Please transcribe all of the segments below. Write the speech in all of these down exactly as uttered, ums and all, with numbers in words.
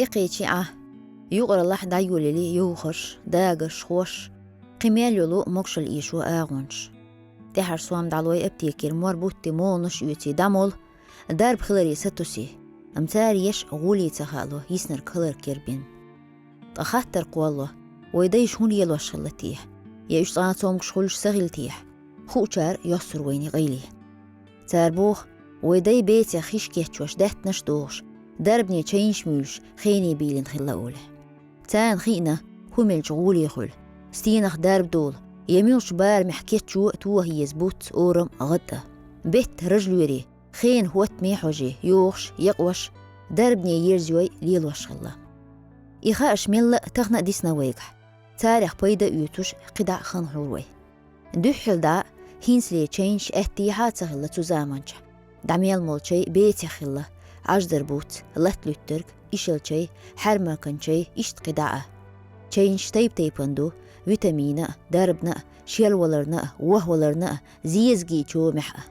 ТӀекхечи Ӏа. Юкъараллахь дӀайолале йовхарш, дагаш, ховш, кхин мел йолу могушалла эшо агӀонаш. ТӀаьхьара сом дӀалой аптекера мор бутти моланаш оьций дӀамол, дарба хиларе сатусий, амма цара еш гӀоле ца хаало, йиснарг хиларг кербина. Ткъа хаттар кхолло, вай дайша хӀун лелош хилла техьа? Я уьш цкъа а цомгуш хуьлуш ца хилла техьа? Хуучара йоссур вайна къайле. Цара боху, вай дай бецех хиш кечъеш даьттанаш а дохуш, дарбане чайнаш муьйлуш хене бийлина хилла олий. Царна хиъна, хӀун мелча гӀоле хуьлу, стенах дарба долу, я муьлхачу барамехь кечъо а тоха еза буц, орам а, гӀад а. Бетта ража лоьрий, хенан хӀоттаме хьожий, йохуш, екъош, дарбане ерзайой лелош хилла. И хааш мелла а тахана а дисна вайгахь. Царех пайда а оьцуш, кхидӀа а хан хьур вай. Дуьххьал дӀа, хӀинцале чайнаш аьттехьа а ца хилла цу заманчохь. ДӀа мел молу чай бецех хилла, Ӏаждар буц, латта луьттарг, ишал чай, хьаьрмакан чай, иштта кхидӀа а. Чайнаш тайп-тайпана ду, витамина а, дарбана а, шелваларна а, вохваларна а, зезагийн чомехь а.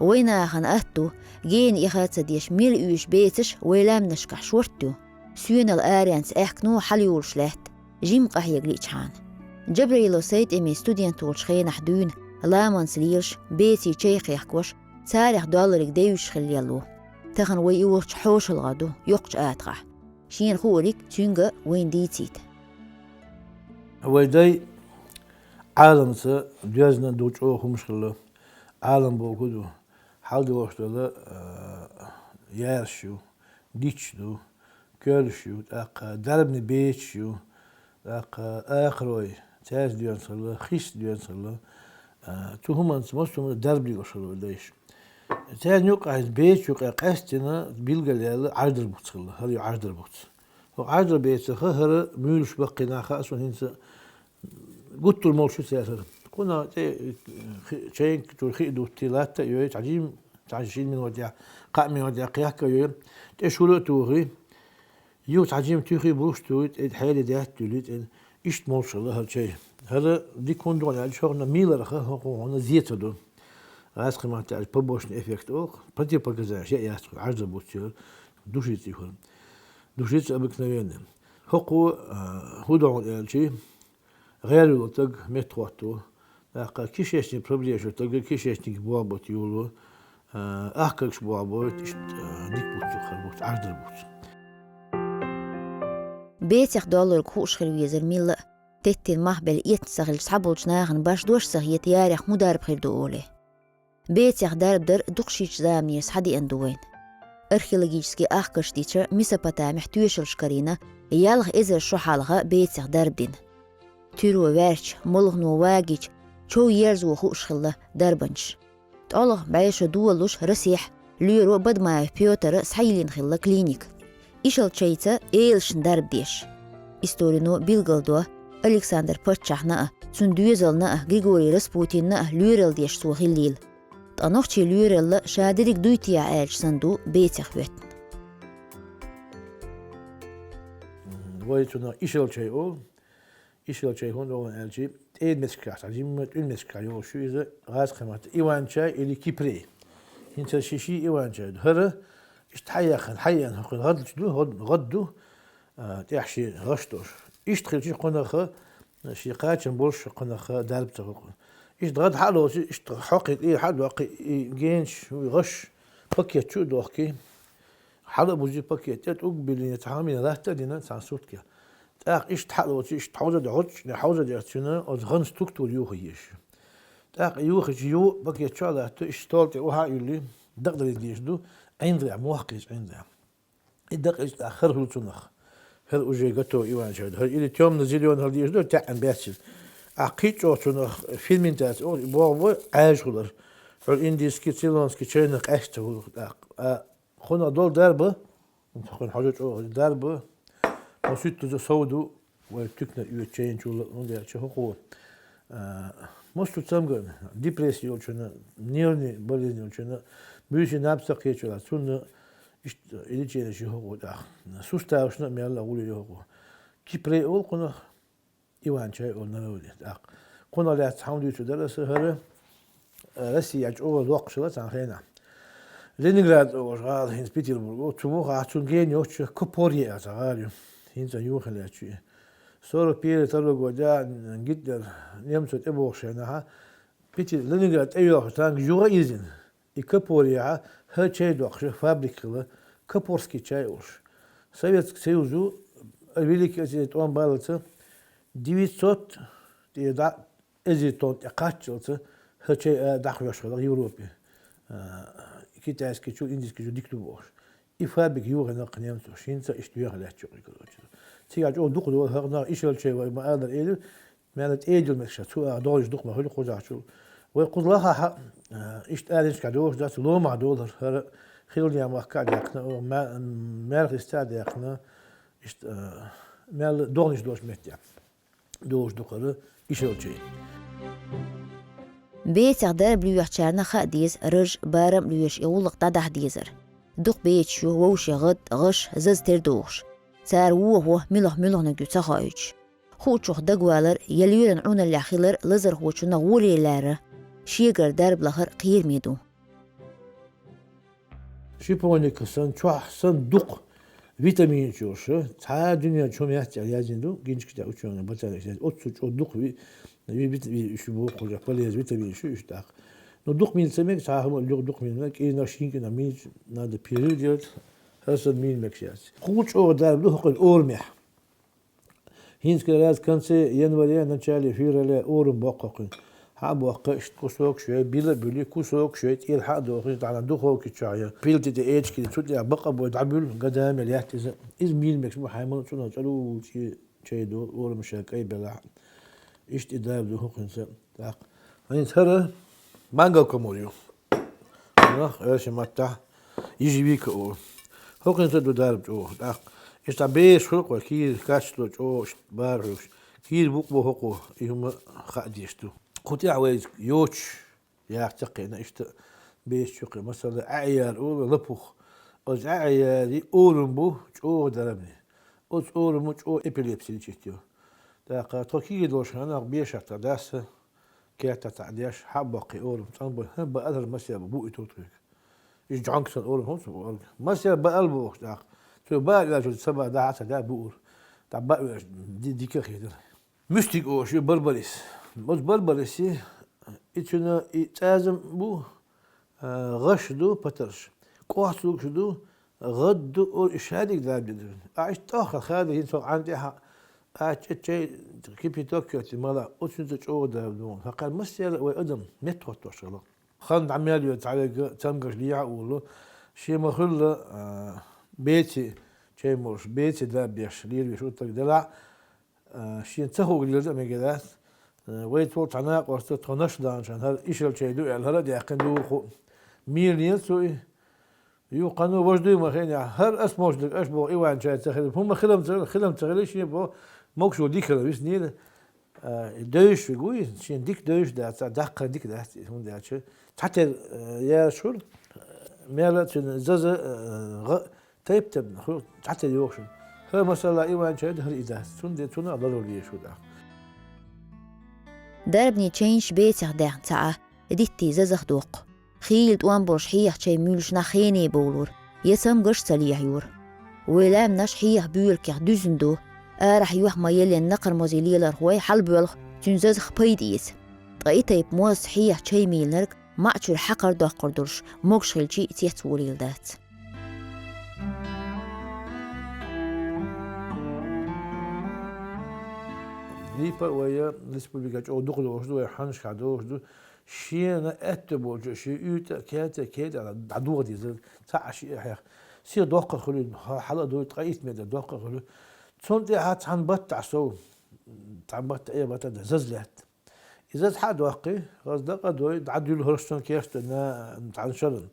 Вай нахана атта ду, гена иха а ца деш, мила уьйш бецаш вай лаьмнашкахь шорта ю. Соьнал аренца аьхкено хьалайолуш лаьтта, жимма къахьега лиъчхьана. Джабраилов Сайтӏемин студент волчу хенахь дуьйна, ламанца лелаш, беций чай кхехкош, царех доллариг девзаш хилла лелла ву. Тахана вай и волчу хьошалгӀа ду, йоккхачу атагӀахь. Шена хууриг цуьнга вайна дийцийта. Вай дай Ӏаламца доьзна ду чӀогӀа хӀумаш хилла. Ӏалам боху ду. Хьалдолуш долу, а, яраш ю, гичаш ду, коьрташ ю, тӀаккха дарбане бецаш ю, тӀаккха акхарой, цаьрца доьзна хилла, хиста доьзна хилла. А, цу хӀуманца массо хӀума дарба лелош хилла вай дайша. Цаьрна юккъехь, бецаш юккъехь къаьсттина билгалъяьлла Ӏаждар буц хилла, хӀара ю Ӏаждар буц. ХӀокху Ӏаждар бецах хӀара муьйлуш баккхий нах хаьа суна хӀинца, гуттар а молуш ю церан. Кхунах тӀе, хи-, чайнка чуьра хи а дуттий, латта а йой, цхьа жим, цхьа шина минотехь, кхаа минотехь кхехка а йой, тӀе шура а тухий, юха цхьа жим туьхий, буш а тухий, тӀе хьеле даьтта а дуьллий, тӀе иштта молуш хилла хӀара чай. ХӀара дика хӀунда ду аьлча, хӀокхунна мийларх хӀокху хӀуманна зе ца до. ГӀазкхийн маттахь аьлча, побочный эффект олу, противопоказанеш яц кху Ӏаждар буц йолу, душица и хӀума. Душица обыкновенная. ХӀокхо, а, хӀун ду аьлча, гӀер йолу стаг меттахӀотто, тӀаккха кишечник проблема йолу стаг кишечник бохбуьту йолу, а, ахкаргаш бохбуьту, иштта, а, дика буц ю хӀара буц, Ӏаждар буц. Бецех долларг хууш хила везара милла а, теттина мах белла эцна ца хилча, цхьаболчу нахана башдош а ца хета, ярех хӀун дарба хир ду олий. Бецех дарба дар дукха шича заманера схьадеана ду вайна. Археологический ахкарш дича, Месопотамехь тоьшаллаш карийна, ялх эзар шо хьалха бецех дарба дина. Туьро ваьрча, молхано вагийча, чов ерзо хууш хилла дарбанчаш. ТӀолгӀа бӀешо долалуш Расехь, лоьро Бадмаев Пётра схьайиллина хилла клиника. Ишал чайца элашна дарба деш. Историно билгалдо, Александр паччахьна а, цуьнан доьзална а, Григорий Распутинна а лоьралла деш цо хиллийла. Ткъа нохчийн лоьралла ша дерриг дуй техьа аьлча санна ду бецех хӀоьттина. Вай цунах ишал чай олу. Ишал чай хӀунда олу аьлча, тӀедмецкахь, цхьа жимма тӀуьнмецкахь йолуш ю иза, гӀазкхийн маттахь иван-чай или кипрей. ХӀинца ши-ши иван-чай ду. ХӀара, иштта хьаяьхна, хьаяьхна хӀокхуьнан гӀадлачу ду, гӀад-, гӀад ду, а, тӀехь шен гӀаш долуш. Иштта хилча кхунах, шен кхачам болуш кхунах дарба ца хуьлу. Иштта гӀад хьа а лоций, иштта хьокхий тӀера хьа а доккхий, и генаш, и гӀаш пакет чу а дохкий, хьала а бузий пакет тӀе, тӀулг а биллиний, цхьа хӀума йина, латта а дина цхьана суткех. ТӀаккха иштта хьа а лоций, иштта хьовзаде, хьовзучу, хьовзаде цуьнан оцу гӀанца структура юха езаш. ТӀаккха юхачу ю пакет чу а латта, иштта стол тӀе охьа а юьллий, дакъа далийта дезаш ду, ӀиндагӀехь, мохк кхечу ӀиндагӀехь. И дакъа иза тӀаккха хӀара хуьлу цунах. ХӀара уже готовый иван-чай ду. ХӀара или тёмно-зелёный хӀара дезаш ду, таьӀна баьццара. Ахь кхин а чӀогӀа цунах ферментация олу, и боху бой, Ӏаьржа хилар. ХӀара индийский, цейлонский чайнах къаьстина хуьлу тӀаккха. А, кхунах долу дарба, кхунна хьожа чӀогӀа дарба, хьо суьттаза сов ду, вай туьканара оьцу чайна чул а, хӀунда аьлча хӀокхо, а, массо а цамгарна, депрессия йолчунна, нервный болезнь йолчунна, буьйсанна наб ца кхечуьра, цунна иштта и лечение ю хӀокхо тӀаккха. Суставашна а мелла а гӀуле ю хӀокхо. Кипрей олу кхунах, иван-чай олу народе тӀаккха. Кхунах лаьцна хьан дуьйцур дара аса хӀара, а, Россия чӀогӀа доккхуш хилла цхьана хенахь. Ленинград олуш гӀала, хӀинца Петербург, оцу муха цунна гена йоцуш Копорье яха гӀала ю. ХӀинца юха лаьтташ ю. Сорок первый, второй годехь Гитлер немцо тӀебохуш хенахь, Петер-, Ленинград тӀейоьлхуш танк юха а ирзина. И Копорьехь хӀара чай доккхуш фабрика хилла, Копорский чай олуш. Советский Союзо Великий Отечественный тӀом баллалца девятьсот тӀе дӀа эзар тонна тӀе кхаччалца хӀара чай а дӀахьош хилла Европе. А, китайский чу, индийский чу дика ду бохуш. И фабрика юхайина кху немцо, хӀинца иштта веха лаьтташ ю, короче. Цигахь чӀогӀа дукха долу хӀара нах ишал чай вай ма-аллара элира, мел тӀедилла мегаш ша, цу агӀор догӀуш дукха ма хуьлу кхузахь чу. Вай кхуза лахахь, а, иштта аренашкахь долуш дац, ломахь долу хӀара, хӀара хилла махкахь а даьккхина, о, ма-, маьрхиста а даьккхина, иштта, а, мел догӀанаш долуш меттехь долуш ду хӀара ишал чай. Бецех дарба лоьхучарна хаа деза, раж, барам а лоьхуш, и гӀуллакх дӀадахьа дезар. Дукха бецаш ю вовшийн гӀад, гӀаш, заза тера дохуш. Цара вохо муьлха-муьлханиг ю ца хоуьйтуш. Хуучух дагавалар я лоьран Ӏуналлехь хилар лазархочунна гӀоле лаьрра, шегара дарба лахар кхераме ду. Шиповника санна, чохь санна дукха витаминаш йолуш, цхьа а дуьнен чу хӀума яц аьлла яздина ду, гинчкаш тӀехь учёный ботаникаш яздина. Оццу чӀогӀа дукха ви-, ви-, вит-, ви-, уьш боху кхузахь полеза витаминаш ю уьш тӀаккха. Ну, дукха мила ца мега, цхьа а хӀума а юха дукха мила мега, кӀирнах, шина кӀирнах мийча надо перерыв делать, хӀара санна мийна мегаш яц. Кху чӀогӀа дарба ду хӀокхуьнан орамехь. ХӀинца как раз конце января, начале февраля орам боккху кхуьнан. Хьа а боккху, иштта кусок шоьй, била а буьллий, кусок шоьй, тӀера хьа а дохуй, тӀаккха духовки чохь я. Плита тӀе эчкина, цу тӀехь бакъ а бой, дӀабуьллу, гадаме лаьтта иза. Иза мийна мегаш бу, хьайн мала цунах цӀару чӀе чай ду, орам ша кӀай белахь. Иштта и дарба ду хӀокхуьнца. ТӀаккха. ХӀинца хӀара мангал комар ю. Нах, оьрсийн маттахь ежевика олу. ХӀокхуьнца ду дарба чӀогӀа. ТӀаккха иштта беш хуьлу кхо, кийра качество чӀогӀа, иштта бара хьоьгуш. Кийра букъ бу хӀокхо, и хӀума хаа дезаш ду. Кху тӀехь вай йоцуш яха ца кхиъна, иштта беш чу кхин. Масала, Ӏаьяр олу лапух. Оцу Ӏаьяри орам бу чӀогӀа дарбане. Оцу орамо чӀогӀа эпилепси лечить йо. ТӀаккха тхо кийра долуш хенахь бешахь тхан дас, кертахь цхьаъ деш, хьа а боккхий орам, цӀанбой, хӀан, баалара масех бу, бу и ту тхоьга. Иза жонг сан орам хӀунца бу орга. Масех баал бохуш тӀаккха. Цо баа оьшург ца баа дахьа а ца даьа буура. ТӀаккха баа оьшу ди-, дика а хетара. Муьстиг олуш ю барбарис. Оцу барбариси, и цуьнан и цӀазам бу, а, гӀаш ду патарш. КӀохцугаш ду, гӀад ду, о, и шадиг дарба ду. А иштта тӀоххара хада хӀинца хӀокху Ӏан тӀехьа, а, чӀе-, чай, кипяток кхетти мала, оцуьнца чӀогӀа дарба ду. ХӀокхара массеран а вай адам меттахӀоттош хилла. Хан дӀа мел йоьду цхьаверг, цамгарш лехьа а волу, шен ма-хуьллу, а, беци, чай молуш, беци дарба деш, лелавеш оттарг делахь, а, шен ца хууг лелда а мегар дац. А, вай цул цхьа накъост тхо Нашдаьнчан хӀара ишал чай ду аьлла, хӀара а даьккхина духу. Мийра лела цо и? Юха кхано важа дуй ма хиънехь, хӀара ас молчу дерг аша боху Иван чай ца хилла. ХӀума хилам ца, хилам ца хилла, шен боху, могушо дика хила виснийла. А, и девзаш верг вуй, шен дика девзаш дац, а, даккхар дика дац, хӀунда аьлча цхьатера, а, яьржа хуьлу, а, мел а цуьнан заза, а, гӀа, тайп-тайпана хуьлу, цхьатера йогӀуш. ХӀара, масала, Иван чай ду, хӀара и дац. Цундела цунах а ларор дезаш ву тӀаккха. Дарбане чайнаш бецех даьхна ца Ӏа, диттий зазах доккху. Хийла тӀом болуш хьеха чай муьйлуш нах хене бовлура, я цамгарш а ца лехьора. Вай лаьмнаш хьеха боьлакех дуьзна ду, арахь юьхь ма еллина накхармозий лелархой хьалабоьлху цуьнан зазах пайда эца. Ткъа и тайпа мозца хьеха чай мийлинарг маӀа чуьра хьакхар доккхур долуш, могуш хилчий а цецволийла дац. Липа вай республика чӀогӀа дукха долуш ду, вай хьаннашкахь долуш ду. Шена аьтто болчу, шен уьйтӀа а, кертера, кертера дӀадоха деза, цхьаъ а шиъ а хьех. Сиха доккха хуьлу, хьала а дуй, ткъа итт метр доккха хуьлу. Цунна тӀехьа цхьана баттахь сов, цхьана баттахь э баттахь дан заза лаьтта. И заза хьа а доккхий, хаза дакъа а дой, дӀадуьллу хӀорш цунна кечдой на цхьана шарна.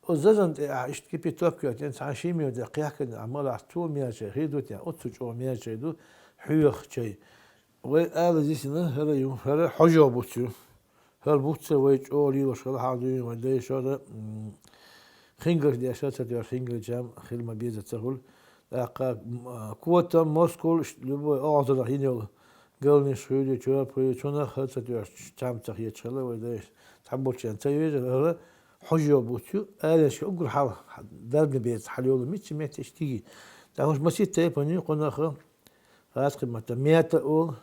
Оцу зазана тӀехьа иштта кипяток кхетина, цхьана ши минуте кхехкина, ахь малахь цо мел чай хир ду те, оццу чӀогӀа мел чай ду, хьоьху чай. Вай ала дисина хӀара ю, хӀара хьожо буц ю. ХӀара буц а вай чӀогӀа лелош хилла хьалха дуьйна вайн дайша хӀара, м, хингалш деш а ца тоьхча, хингалчам хила ма-беза ца хуьлу. ТӀаккха, м, а, котам, москул, ш-, любой оагӀазарах йина йолу галнаш хуьлий, чоьрп хуьлий, цунах хӀара ца тоьхча, цхьаъ ца хеташ хилла вай дайша. Цхьаболчарна ца везара хӀара, хьожа йола буц ю, аренашка уггар хьалха, дарбане беца хьалйола мичча метте иштта йиги. ТӀаккха хӀанз масийтта тайпан ю кхунах, гӀазкхий матта мята оал,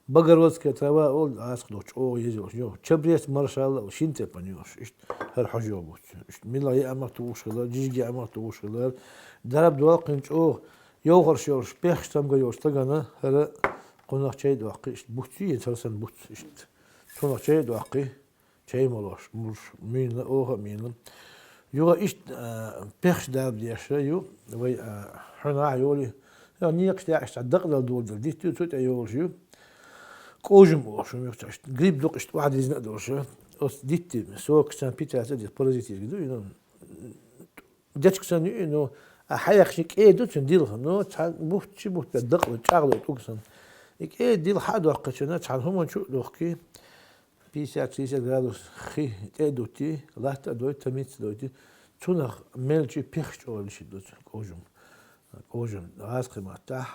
богородская трава оал, гӀазкхий духьа чӀоагӀа еза йолаш ю. Чабрец, маршалла оал, шин тайпан ю уж. Иштта хӀара хьожа йола буц. Иштта мила яа мах тухуш хилар, жижиг яа мах тухуш хилар. Дарба доаккхий чӀоагӀа йовхарш йолаш, пехаш тамга йолаш тагана хӀара кхунах чай доаккхий, иштта буц ю, е царсан буц, иштта. Цунах чай доаккхий, чай молош, мурш, мийна, оха мийна. Юха иштта, а, пехаш дарба деш ю, вай, а, хьуна а йоли. Юха некъаш тӀехьа иштта дакъа дала доладар дитта ю, цу тӀа йолаш ю. Кожум оал шуна юха иштта. Гриб дукха иштта охьадизна а долаш. Оц дитти, сокаш царна питаться деза, паразит еза ду, ю, ну, дечка санна ю, ну, а хьаяккхаш кӀеда ду цун дилха, ну, цхьа бутт, ши бутт бе дакъа, чӀагӀло тӀуг санна. И кӀеда дилха хьа а доаккхача, цхьан хӀуман чу а дохкий, пятьдесят-шестьдесят градус хи тӀе а дутий, латта а дой, тамица а дойти, цунах мелчи пехаш чӀоагӀа лиш ду цун кожум. Кожум, гӀазкхий маттахь,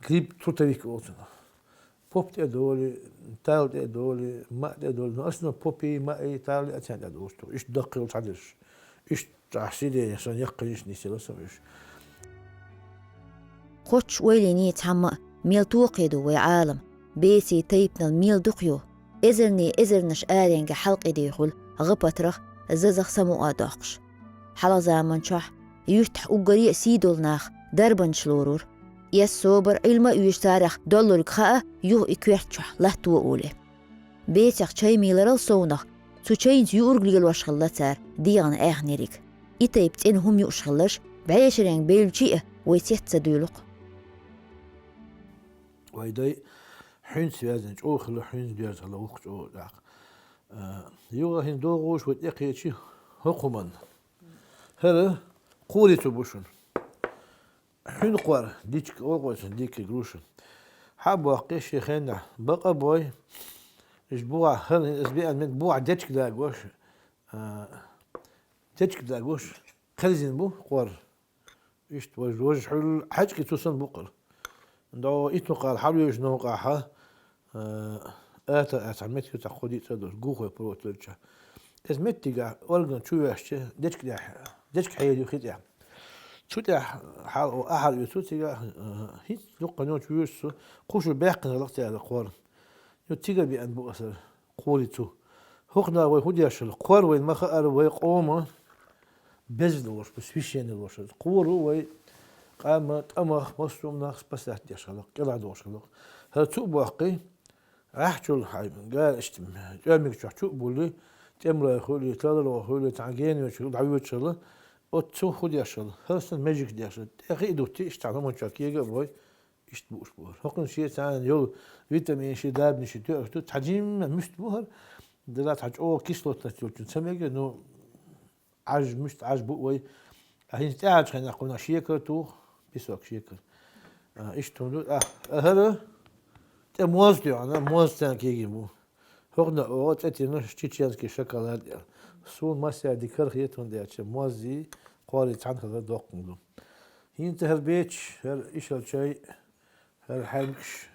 гриб трутовик оал цунах. Поп тӀе а доли, тал тӀе а доли, маӀ тӀе а доли, ну, основном попи, маӀи, тали а царна тӀе а долаш ду. Иштта даккхий йолаш хьадерш. Иштта ахь сире, сан яккхийш нисела со уж. Кхоччуш ойла йиний цхьамма а, мел токхе ду вай Ӏалам, беций тайпанал мел дукха ю, эзарний эзарнаш аренга хьалкхедехула гӀа-патарах, зазах самукъа а доаккхаш. Хьалха заман чохь юьртахь уггаре а сий долу нах дарбанчаш лорура. Эс собар, Ӏилма а оьшуш царах доллург хаа, юха и коьрта чохь латто а олий. Бецех чай мийларал совнах, цу чайнца юург лелош хилла цара дегӀан аьхнериг. И тайпа цӀена хӀума юуш хилларш, бӀешеренга бевлчи а, вай цец ца дуьйлу-кх. Вай дай хьуьнца вязана чӀогӀа хилла, хьуьнца доьрза хилла вукху чӀогӀа тӀаккха. А, юха хӀинца догӀуш вай тӀекхечи хӀокху хӀуманна. ХӀара кхорица бу шуна. Хьуьнан кхор, дичка олу-кх вай цунах, дикка груша. Хьа а боккхий, шен хеннахь бакъ а бой, уьш бухахь, хӀара, аса беана меттиг, бухахь дечка дагош, а, дечка дагош, кхерзина бу кхор. Иштта важа, важа хьуьлла хьаьжкӀи цу санна бу-кх хӀара. ДӀо итт-кхоалгӀа хьалавоьжучу новкъахь, а, ата, а, цхьа меттиг цхьа кхо-диъ цӀа долуш, гухой прот велча. Эс меттигахь орган чу ваьшча, дечка тӀехь, дечка хьеда ю хи тӀехь. Цу тӀехь хьал-, ахьар оьцу цигахь, а, хӀинца дуккха ночу вуьйш цу, кху шу баьккхина хилла-кх цара кхор. Ю цигара беана бу аса кхорица. ХӀокхунах вай хӀун деш хилла? Кхор вайна ма хаара, вай къоман безам долуш бу, священный долуш. Кхоро вай къоман тӀамах, массо а нах спасать деш хилла-кх, кӀелхьардохуш хилла-кх. ХӀара цу а боккхий, Ахьа чул хьайба, гара иштта, тӀоьмиг чохь чу а булли, тӀемалой хуьлий, таларой хуьлий, цхьана генойчуьра дӀавоьдуш хилла, оццу хӀун деш хилла, хӀара санна межиг деш хилла, тӀе хи а дутти, иштта цхьана хӀуманчохь кега а бой, иштта бууш бу. ХӀокхуьнан шен царна йолу витаминаши, дарбанаши тоьуш ду, цхьа жимма муьста бу хӀара, дела цхьа чӀогӀа кислотность йолчун ца мега, ну, Ӏаж, муьста Ӏаж бу вай. А хӀинца тӀаьхьарчу хенахь кхунах шекар туху, песок, шекар. А, иштта хӀума ду. А, а хӀара тӀе моз тоьхна, моз царна кегий бу. ХӀокхунах оха цӀе тина чеченский шоколад аьлла. Суна массаьрга дика хета, хӀунда аьлча моззий, кхорий цхьаьна хилар доккха хӀума ду. ХӀинца хӀара бецаш, хӀара ишал чай, хӀара хьаьжкӀаш,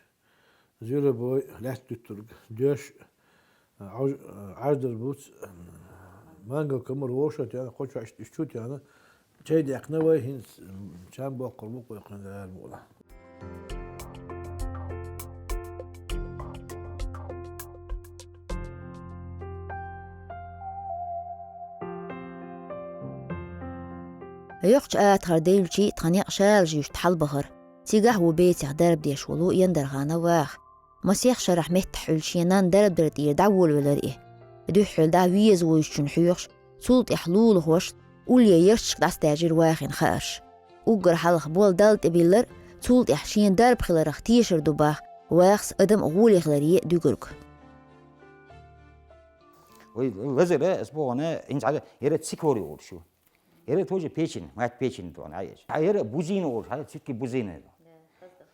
Зуьрабой, лаьтта дуьттург, доьш, Ӏаж-, Ӏаждар буц, мангал камар вовшах тоьхна, кхо чохь иштта уьш чу тоьхна, чай даьккхина вай, хӀинца чам боккхур бу кхойкхуьнан гӀара мукъана. Йоккхачу атагӀара девлчий тхан некъ Шалажи юьрта хьалабахара. Цигахь ву бецех дарба деш волу Яндарханов Ваха. Масех шарахь меттахь Ӏуьллуш шен нанна дарба дара тӀера дӀаволавелира и. Дуьххьал дӀа веза вуьйшучунна хьоьхуш, цул тӀаьхьа лулахошца, улле ярташка дӀасадаьржира Вахин хаарш. Уггар хьалха болу Далла тӀе биллар, цул тӀаьхьа шен дарба хиларх тешар ду баха Вахас адам а гӀоле хиларе дуьгург. Вай лазара, ас бохана, хӀинца хьала яра цикорий олуш ю. Яра тоже печень, мать печени тоьхна, а еш. А яра бузина олуш, хьала цуьтки бузина.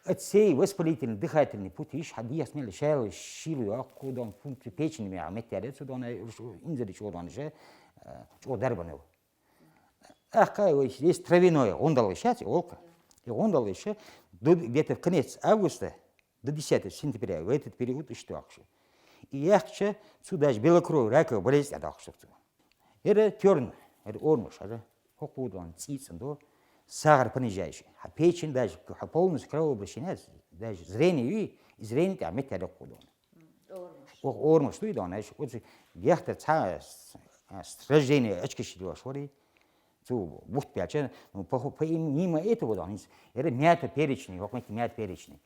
От сей воспалительный дыхательный пути, иш хьа дехьа смело, шаьла шийла йоккху дон, функцию печени мега меттера цу дона, инзари чӀо дон же, э, чӀо дарбана. Ахкай вай, есть травяное, гӀундал вай шац, олка. И гӀундал вай ша, до, где-то в конец августа, до десятого сентября, в этот период иштта доккхуш. И яхча, цу даже белокровие, раковая болезнь а доккхуш цу. Яра тёрн, яра ормаш, яра хӀокху дон цӀийцӀан ду, сахар понижающий. Хьа печень даже, хьа полностью кровообращение, даже зрение юй, и зрение тӀехь меттел хӀокху дон. Ормаш. Ох, ормаш дуй дон, эш, оцу гехтар цхьа с-, с-, с рождения очкаш дош вари. Цу бутт пяча, ну, по, по им, мимо этого дон, яра мята перечный, хӀокху метте мята перечный.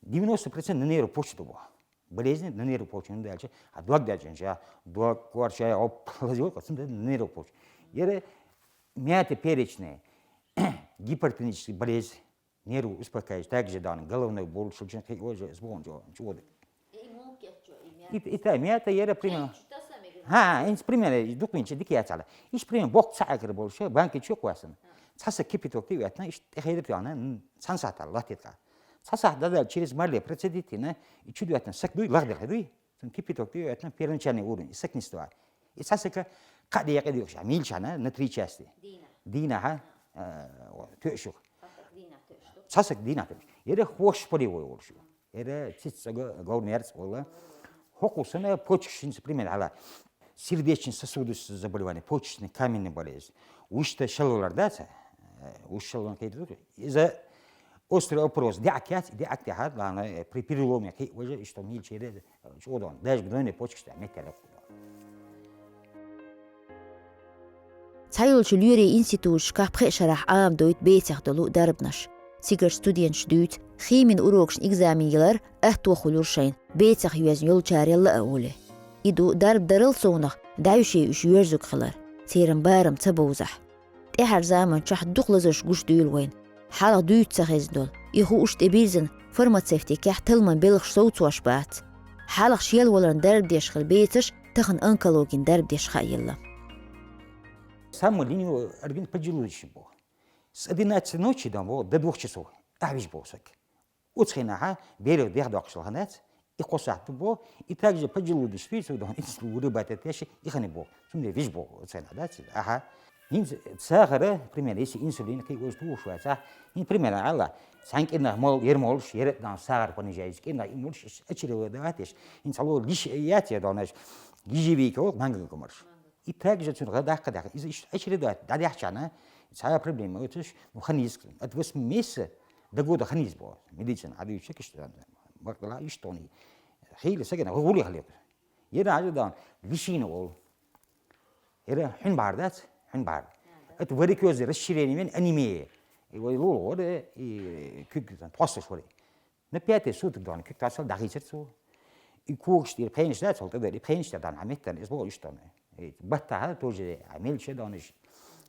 Девяносто процент на нервы почву ду бо. Болезни на нервы почву даьлча, а дог даьлча, а дог корча, оп, лазил, коцум да на нервы почву. Яра мята перечная, гипертоническая болезнь, нервы успокаивающий, также дан, головной боль, шучен хи, ой, же, сбон, чо, чо. И муки чо, и мята. И, и та мята яра пример. Чу та сами говорю. Ха, инс пример, дукминча дикия цала. Иш пример, бок цаакр больше, банки чу квасан. Цаса кипяток ти ветна, иш тхейдр тяна, цан сата латетка. Цаса дадал через марле процедитина, и чудватна сак дуй, лагдер дуй. Цун кипяток дуй, это первоначальный уровень, и сакнества. И цасака кадия кадиокша, милчана на три части. Дина. Дина, ха? Э, вот, тёшух. Цасак дина тёш. Цасак дина тёш. Яра хвош полевой волшу. Яра циц цага говнерц вола. ХӀокху сана почкашинца пример ала. Сердечно-сосудистые заболевания, почечный каменный болезнь. Ушта шалвалар даца. Э, уш шалван кайдур. Из-за острый вопрос. Диак яц, диак тяхат, ладно, э, при переломе, хи, уже, что мельче, э, чудон. Даже гнойный почки, что металлик. Цхьайолчу лоьрийн институташкахь пхеа шарахь Ӏамадойту бецех долу дарбанаш. Цигара студенташ дуьйцу, химин урокашна экзамен ялар атто хуьлура шайн, бецех йоьзна йолчарел а олий. И ду дарба дарал совнах, дӀаьвше уьш йоьрзург хилар, церан барам ца бовзахь. ТӀаьхьара заманчохь дукха лазарш гуш дуьйлу вайн. Хьалха дуьйцу ца хезна долу, и хууш тӀебирзина фармацевтикехь талламан белхаш совцош бац. Хьалха шел валарна дарба деш хила бецаш, тахана онкологин дарба деш хаа елла. Саму линию организм поджелудочный боху. С одиннадцати ночи, да, боху, до двух часов. Ахьа вижа боху саг. Оцу хенахьа берех дехдоккхуш лаханац, и кхо сахьт бо, и также поджелудочный спирт, цу дохана инсулин вырабатывать еш, и хани бо. Цунде виж бо, оцу хенахь, да, цига. Аха. ХӀинца сахара, пример, если инсулин кхин уьш тухуш вац, а, хӀин, пример, Алла, цхьаьн кӀирнах мол, ер молуш, ер дан сахар понижаешь, кӀирнах и молуш, очередь давать еш. ХӀинца хьало лиш яц, я донаш, ежевика, вот, манго комарш. И также цунга даккха, даккха. Из иш очередь дӀадяхчана, цхьа проблема, вот иш, ну, ханиск, от восьми месяца до года ханиск бо. Медицина, а дивча, киш, мактала иш тони. Хили сагана, гули хали. Ера ажа дан, вишина ол. Ера хин бар дац, хин бар. Это варикоз расширение мен анемия. И вай лул, вот, и кюк, тхоссаш вари. На пятый суток дона куьг тасал дахийцар цо. И когаш тӀера пхенаш дац, хьал тӀадар, и пхенаш тӀе дана хьаметтан, иза боху иштта. И баттахьа тоже, а мельча дона иш.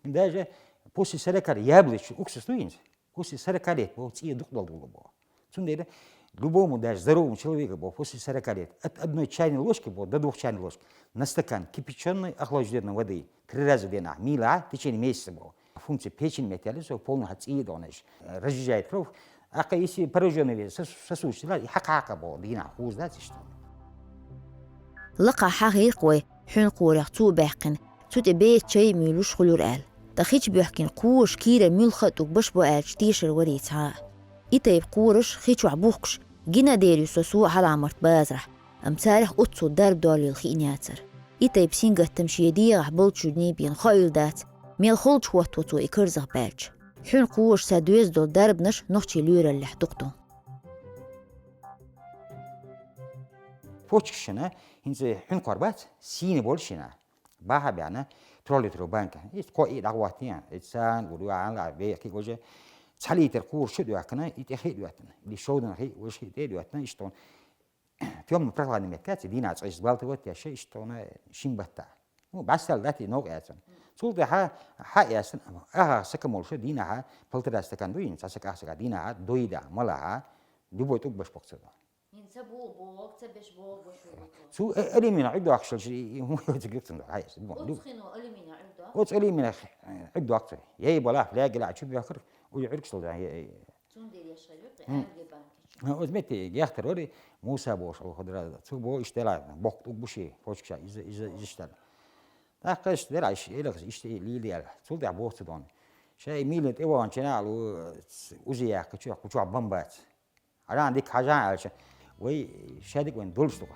Даже после сорока яблочный уксус дуинца. После сорока лет бо, цӀе дукъ дол дула бо. Цундела любому, даже здоровому человеку бо, после сорока лет, от одной чайной ложки бо, до двух чайной ложек, на стакан кипяченой охлажденной воды, три раза в день, а, мила, в течение месяца бо. Функция печени металлиса, полный хьа цӀийда онаш. Разжижает кровь. Ака если поражённый вес, сос-, сосуд сила, и хьакха-хьакха бо, дина, хуз дац иштта. Лакха хьахийрх вай, хьуьнкхорех цу баьккхина, цу тӀе беца чай муьйлуш хуьлура аьлла. Ткъа хич боьхкина кхош кийра муьлха а тӀуг баш бо аьлча тешар варий цхьа а. И тайпа кхораш хи чохь бухкуш, гина а дерий со су а хьаламарт базарахь, амма царах оццул дарба доллийла хиъна яцара. И тайпа сингаттам шен дегӀахь болчу днийн бен хоуьйла дац, мел холчу хӀотто цо и карзах баьлча. Хьуьнкхоша сан доьзна долу дарбанаш нохчийн лоьраллехь дукха ду. Почкашна, хӀинца хьуьнкхор бац, сийна болу шина. Баха бяна, трёхлитровая банка. Ис кхо и дӀагӀоттийна, и царна гур юахьан ла, ве кхин гоже, цхьа литр кхура шу доьхкина, и тӀе хи доьттина. Или шовдан хи, вуш хи тӀе доьттина, иштта он. Тёмный прохладный метка, ци дина цӀа иш сбалтывать, я ше иштта он шин батта. Ну, бастал дати ног яцан. Цул тӀаьхьа хьа яцан, аха сакамол шу дина хьа, полтора стакан дуин, цхьа сака, ах сака дина хьа, дойда, мала хьа, любой тӀуг баш бокцада. Ин ца бу бог, ца беш бог, бо шу бу. Цу, э, алюминий Ӏуьддоккхуш, и, и, хӀун йоцу гуьгцун ду, хьайса, бу, Уц лю. Хино алюминий Ӏуьддо? Оцу алюминий, э, Ӏуьддоккху. Яй бала, флягеля, а чу бехкар, уй Ӏуьргаш долу, я, я. Цундела яшха юкъе, М. Арли банки чу. М, оз метте, гехтар вари, Муса бош, алу худра, цу бо иштела, бок тӀуг буши, почкаша, иза, иза, иза иштела. Тахкаш дера, иш, элахс, иште, лили ял. Цул дя бохцу дон. Шай милин тӀе вон чена алу, узи яхка, чу, кучу бамбац. Аран дик хьажан аьлча, вай шадик вайн дулш духа.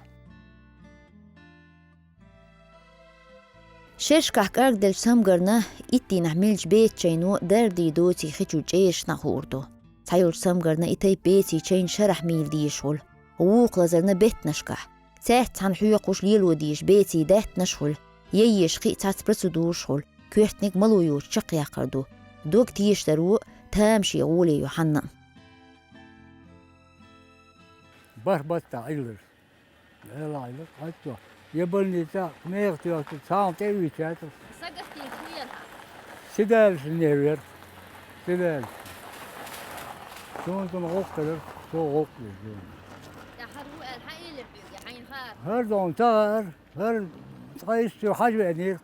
Шерашкахь кӀаргделлачу цамгарна иттаннахь меллачу бецийн чайно дарба дийр доций хи чуьра чӀерашна а хуур ду. Цхьайолчу цамгарна и тайпа бецийн чайна шарахь мийла дезаш хуьлу, вукху лазарна беттанашкахь. Цаьрца цхьаьна хьоькхуш лело дезаш бецийн даьттанаш а хуьлу, яйъеш кхин а цхьацца процедураш а хуьлу, коьртаниг мало йоцуш чекхъяккхар ду. Дог тешадаро тамашийна гӀоле ю хьанна а. БархӀ баттахь Ӏилларш. Ӏела Ӏилла, хьаьццо. Я больница, меха тоьхча, цхьана тӀе а вуьйцуьйтур. Сагатдийна хӀун яра хьан? Седалища нервер. Седалища. Суна цунна гӀуллакх хилар, со гӀуллакх дира. Я хӀара ву аьлла, хьан элира хьоьга, хьайна хаьара? ХӀара дона ца хаьара, хӀара цкъа иштта хьажа веанера,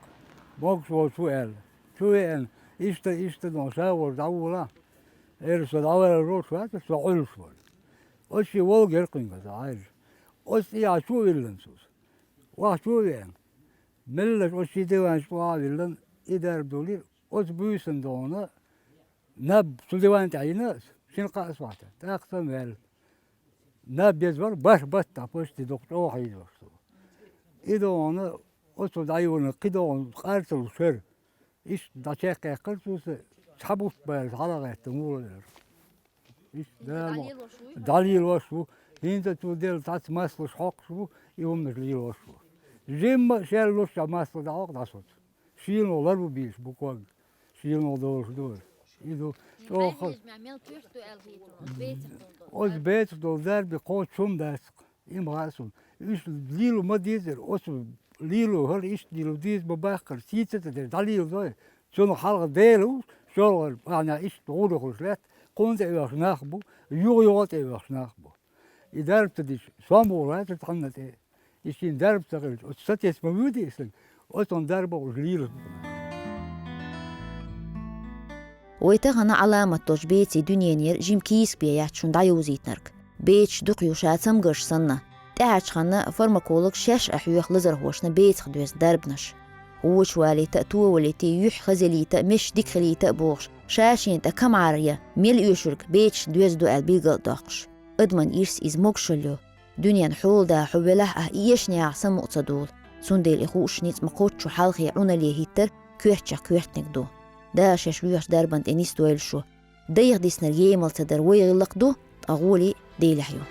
могуш волчу ву аьлла. Чу веана, иштта, иштта дона, ша вара дӀаволахь. Эр со дӀавалар вац, со Ӏуьллуш вара. Оцу шен Волга яра кхуьнга аса Ӏаьржа. Оцу тӀехьа чу а виллина цо. Вахча а веана. Меллаша оцу шен диванчу тӀехьа а виллина, и дарба долийра, оцу буьйсанна дона, наб цу диван тӀехь йина, шина кхаа а сохьта, тӀаккха санна ваьлла. Наб беза вара, бархӀ баттахь почти дукха чӀогӀа хьийзош цо. И дона, оцу дӀайолийна кхин дона къарцалла шера. Иштта дӀачекхъяьккхира цо, цхьа бутт баьлла, хьалагӀаьттина вуо лера. Иштта Дала ма-, дӀалелош ву? ДӀалелош ву. ХӀинца цо делла цхьацца маслаш хьокхуш ву, и хӀуманаш лелош ву. Жимма а шел луш а масло дӀахьокху дӀасоцу. Шийла лар бу бийш, бу ког. Шийла долуш ду. И ду. ЧӀогӀа хаза. Хьайн хьежамехь мел коьрта ду аьлла хетар, оцу бецах долу дар? Оцу бецах долу дарби кхоччуш хӀума дац-кх. И ма хаьа суна. Уьш лело ма дезара, оцу лело хӀара иштта лело деза ма баккхара, сийца а ца деш, дӀалело дой. Цунах хьалха Дела ву, шолгӀа бахьана иштта гӀур хуьлуш лаьтта, кхунна тӀеоьхуш нах бу, юха-юха тӀеоьхуш нах бу. И дарба ца дича, сом боху лацара цхьанна тӀе. И шен дарба ца хилча, оцу сатесна ма вуьйди и стаг, оцунна дарба а уьш лелаш бу. Вай тахана Ӏаламат долчу бецийн дуьненера жима кийсак бен яц шуна дӀайовзийтинарг. Бецаш дукха ю ша цамгарш санна. ТӀаьхьарчу ханна фармакологаш шаьш а хьоьху лазархошна бецах доьзна дарбанаш. Вочу валийта а, товалийта а, юьхь хаза ялийта а, меш дика хилийта а бохуш, ша-шена тӀе камӀара я, мел оьшург бецаш доьзна ду аьлла билгал а доккхуш. Адаман ирс иза могушалла ю. Дуьненан хьоладахьа хьо велахь а, и эшнехь самукъа ца долу. Цундела и хууш ницкъ ма кхоччу хьалхе Ӏуналле хӀиттар коьртачех коьртаниг ду. Дала шаьш воьхучу дарбан тӀе нисдойла шу. Дайх диснарг емал ца дар вай гӀиллакх ду, ткъа гӀоле Делехь ю.